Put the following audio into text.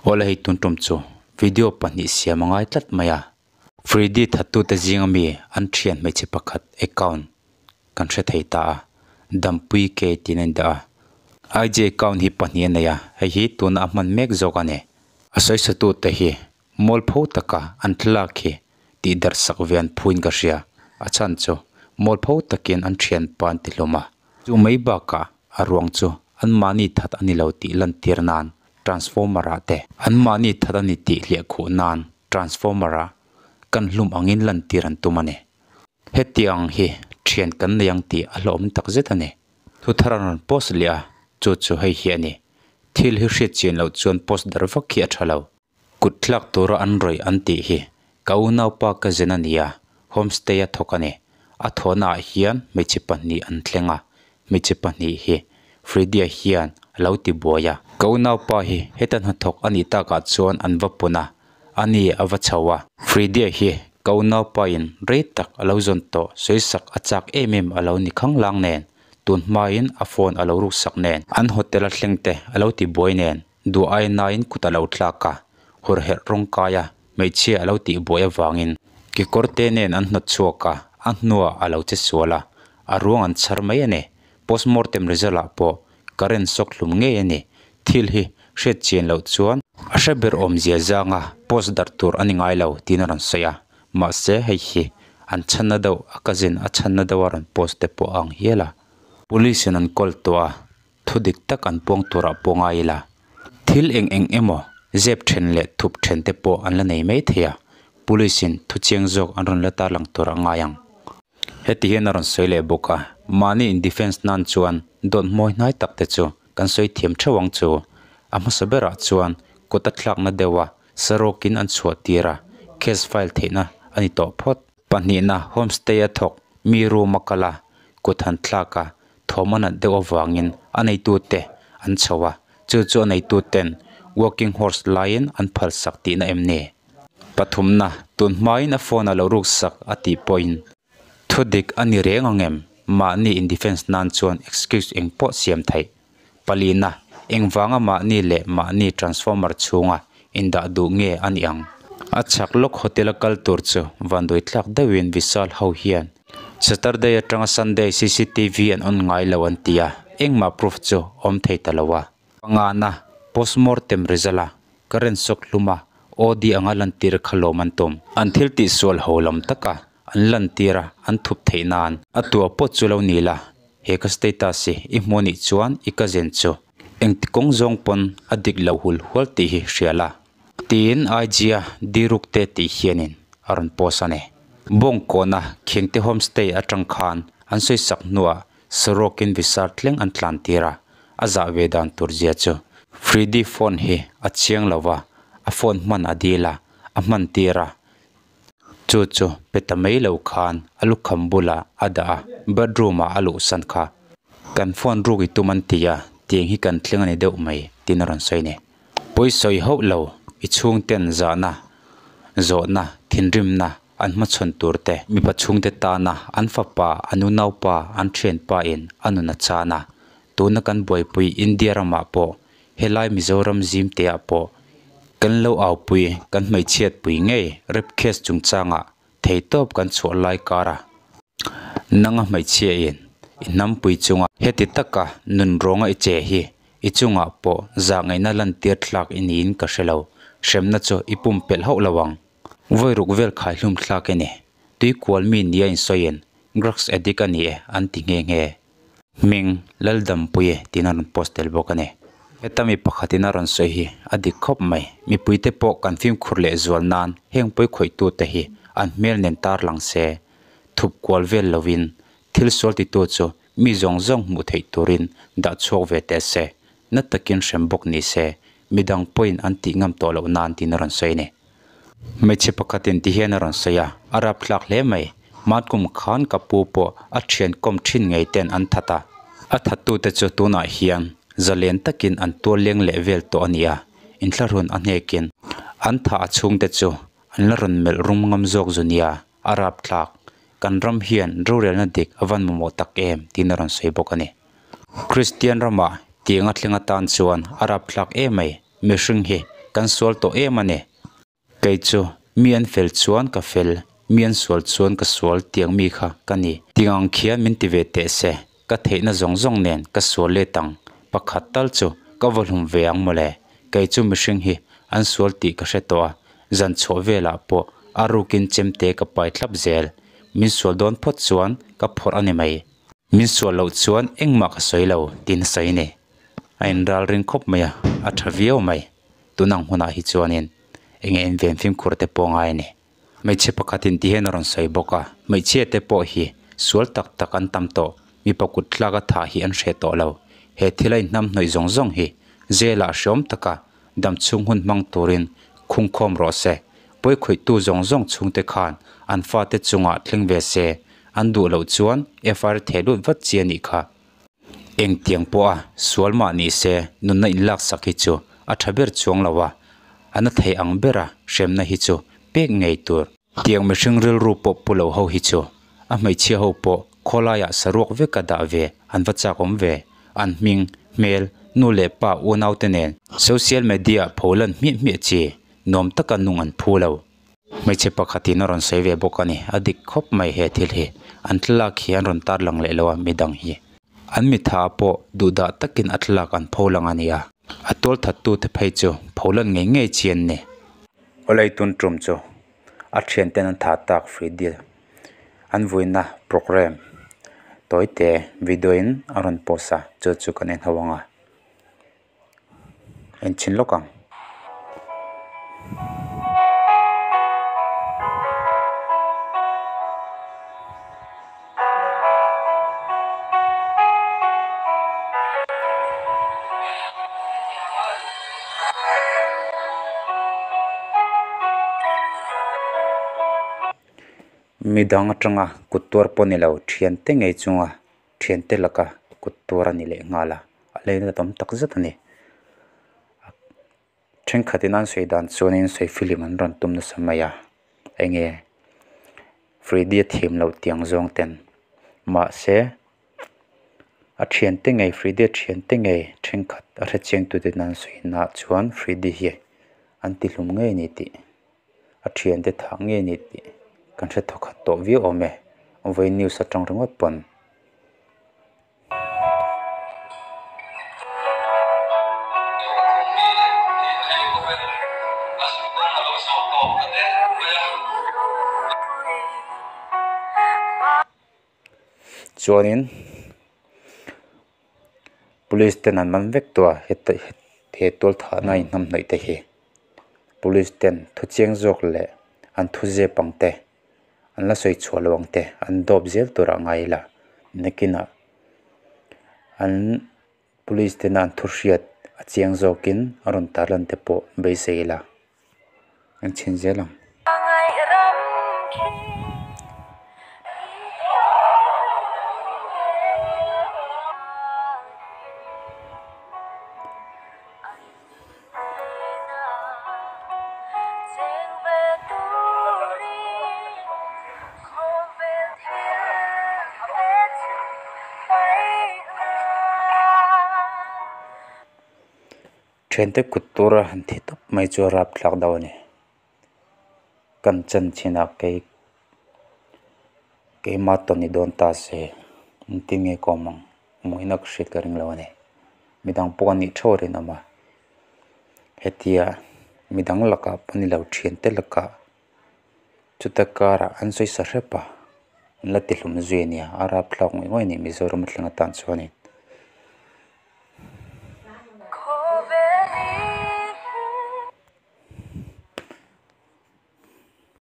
Awle hei tun tum chu video pahnih siam a ngai tlat mai a. Fridi thattute zinga mi an thian hmeichhe pakhat account kan hre thei ta a, Dampui ke tiin a indah a. IG account hi pahnih a nei a, hei hi tuna a hman mek zawk a ni. A sawisatute hi mualpho taka an thlalak hi tih darh sak ve an phuin ka hria, a chhan chu mualpho takin an thianpa an ti hlawm a. Chu mai bakah a ruang chu anmahni that a ni lo tih lantir nan transformer ah te anmahni that a ni tih hliah khuh nan transformer ah kan hlum angin lantir an tum a ni. Hetiang hi thian kan nei ang tih a hlauhawm tak zet a ni. Thuthar an rawn post leh a, chu chu hei hi a ni. Thil hi hriat chian loh chuan post dar vak hi a tha lo. Kut thlak tura an rawih an tih hi ka unaupa ka zen a nia, homestay a thawk a ni. A thawhnaah hian hmeichhe pahnih an thleng a, hmeichhe pahnih hi Freddie-a hian a lo ti buai a. Ka unaupa hi heta hnathawk a nih takah chuan an va pun a, a ni a va chho a. Freddie-a hi ka unaupain rei tak a lo zawn tawh sawisak a chak em em a lo ni khanglang nen, tun hmain a phone a lo ruksak nen, an hotel a thleng te a lo ti buai nen. Duh ai nain kut a lo tlak a, hawrherh rawng kai a, hmeichhia a lo tih buai avangin kekawr te nen an hnawt chhuak a, a hnuah a lo che sual a, a ruang an chhar mai a ni. Postmortem result ah pawh current shock hlum ngei a ni. Thil hi hriat chian loh chuan a hre ber awmzia zanga post darh tur a ni ngai lo tiin a rawn sawi a, mahse hei hi an chhanna deuh a cousin a chhanna deuh a rawn post te pawh a ang hial a. Police in an call tawh a, Thu dik tak an puang turah pawh ngai ila, thil eng eng emaw zep then leh thup then te pawh an la nei mai thei a, Police in thu chiang zawk an rawn la tarlang turah ngai ang. Heti hian a rawn sawi leh bawk a, mahni in defence nan chuan dawt hmawi hnai tak te chu kan sawi thiam theuh ang chu. A hmasa berah chuan kut a thlakna deuh a sarawkin an chhuah tir a, case file theihna a ni tawh phawt. Pahnihna homestay a thawk mi room a kal a, kut han thlak a, thawm a nat deuh avangin a neitute an chho a, chu chu a neituten walking horse laiin an phalsak tihna em ni? Pathumna, tun hmain a phone a lo ruksak a tih pawhin thu dik a ni reng ang em? Mahni in defence nan chuan excuse eng pawh siam theih. Palina, engvanga mahni leh mahni transformer chhunga indah duh nge a ni ang? A chhak lawk hotel a kal tur chu vanduai tlak deuhin Vishal ho hian Saturday atanga Sunday cctv an on ngai lo an ti a, engmah proof chu awm thei ta lo a. Pangana, postmortem result a current shock hlum a OD anga lantir kha lawm an tum. An thil tihsual ho lam taka an lantir a an thup theih nan. A tua pawh chu lo ni la, he ka status hi i hmuh anih chuan i cousin chu engti kawng zawng pawn a dik lo hul hual tih hi hria la. Tiin IG a Diruk te tih hianin a rawn post a ni. Bawngkawna Khengte Homestay atang khan an sawisak hnuah saruakin Visar thleng an tlan tir a, a zah ve dan tur zia chu Fridi phone hi a chiang lo va, a phone hman a dil a, a hman tir a, chu chu pe ta mai lo khan a lukham bulah a dah a, bedroom ah a luhsan kha. Kan phone ruk i tum an ti a, tiang hi kan thleng a ni deuh mai tiin a rawn sawi a ni. Pawisawi hauh lo, i chhungten zahna, zawhna, thinrimna an hmachhawn tur te, mipa chhungte tana an fapa, an unaupa, an thianpa in a nun a chan a. Tuna kan buaipui India ramah pawh, helai Mizoram zimteah pawh kan lo aupui, kan hmeichhiatpui ngei rape case chungchangah Theitawp kan chhuah lai kar a, nanga hmeichhia in i hnampui chunga heti taka nun rawnga i che hi i chungah pawh zah ngaihna lantir thlak i niin ka hre lo, hremna chu i pumpelh hauh lo ang. Vawi ruk vel khai hlum thlak i ni, tui kual mi nia insawiin drugs addict a ni e an ti nghe nghe. Hming Laldampui tiin a rawn post tel bawk a ni. Heta mi pakhatin a rawn sawi hi a dik khawp mai. Mipuite pawh kan fimkhur leh zual nan heng pawi khawihtute hi an hmel nen tar lang se. Thup kual vel lovin thil sual titu chu mi zawng zawng hmuh theih turin dah chhuak ve teh se. Na takin hrem bawk ni se midang pawhin an tih ngam tawh loh nan tiin a rawn sawi a ni. Hmeichhe pakhatin ti hian a rawn sawi a, a rapthlak hle mai. Hmankum khan ka pu pawh a thian kawm thin ngei ten an that a. A thattute chu tunah hian zalen takin an tual leng leh vel tawh a ni a, inthlahrun a hnekin an thah a chhungte chu an la rawn melh rum ngam zawk zu nia, a rapthlak. Kan ram hian rorelna dik a van mamawh tak em tiin a rawn sawi bawk a ni. Kristian ramah tiang a thleng atan chuan a rapthlak em mai. Mihring hi Kan sual tawh em a ni. Kei chu mi an fel chuan ka fel, mi an sual chuan ka sual tiang mi kha ka ni. Tiang ang khian min ti ve teh se, ka theihna zawng zawng nen ka sual let ang, pakhat tal chu ka va hlum ve ang mawle. Kei chu mihring hi an sual tih ka hre tawh a, zan chhuah velah pawh a rukin chemte ka pai thlap zel. Min sual dawn phawt chuan ka phawrh a ni mai. Min sual loh chuan engmah ka sawi lo tiin a sawi ni. A inral ring khawp mai a, a tha viau mai. Tun ang hunah hi chuanin eng nge inven fimkhur te pawh ngai a ni. Hmeichhe pakhatin ti hian a rawn sawi bawk a, hmeichhia te pawh hi sual tak tak an tam tawh, mipa kut tlak a thah hi an hreh tawh lo. He thil a inhnam hnawih zawng zawng hi jail ah hreawm taka dam chhung hun hmang turin khungkhawm rawh se. Pawikhawihtu zawng zawng chhungte khan an fate chungah thleng ve se, an duh loh chuan FIR theh lut vat chi a nih kha. Engtiang pawha sual mah ni se nunna inlaksak hi chu a tha ber chuang lo a, a na thei ang bera hremna hi chu pek ngei tur. Tiang mihring rilru pawh pu lo ho hi chu a hmeichhia ho pawh khawlaiah saruak veka dah ve an va chak awm ve. An hming, hmel, nu leh pa unaute nen social media pholan hmiah hmiah chi nuam taka nung an phu lo. Hmeichhe pakhatin a rawn sawi ve bawk a ni. A dik khawp mai he thil hi. An thlalak hi an rawn tar lang leh lo a midang hi. An mitha pawh duhdah takin a thlalak an pho lang a ni a. A tual thattu te phei chu pho lan ngei ngei chi an ni. Awlei tun tum chu a thian ten an tha tak free deal an vuina programme tawite video in a rawn post a chu chu kan en ho ang a. En chhin lawk ang. Midang atanga kut tuar pawh ni lo thiante ngei chunga thiante laka kut tuar a ni leh nghal a a leina tam tak zet a ni thenkhatin an sawi dan chuanin sawi film an rawn tum nasa mai a eng nge Freddy a thiam loh tiang zawng ten mahse a thiante ngei Freddy a thiante ngei thenkhat a hrechiang tute an sawi naah chuan Freddy hi an ti hlum ngei a ni tih. A thiante thah ngei a ni tih kan hre thawkhat tawh viau awm e vawi news atang ringawt pawn. Chuanin police ten an man vek tawh a heta he tual thahna inhnam hnawih te hi police ten thu chiang zawk leh an thu zep ang te an la sawi chhuah loh ang te an dawp zel tur ah ngai ila nakinah an police tena an thu hriat a chiang zawkin a rawn tarlan te pawh beisei ila. An chhin zel ang. Thiante kut tura han thi tawp mai chu a rap thlak deuh a ni. Kan chan chinah kei keima tawn ni dawn ta se engtin nge ka awm ang hmuhina ka hriat ka ring lo a ni. Midang pawh a nih theuh a rinawm a hetia midang lakah pawh ni lo thiante lakah chuta karah an sawi sa hrep a an la ti hlum zui a nia a rap thlak ngawih ngawih a ni Mizoram a thleng atan chuanin.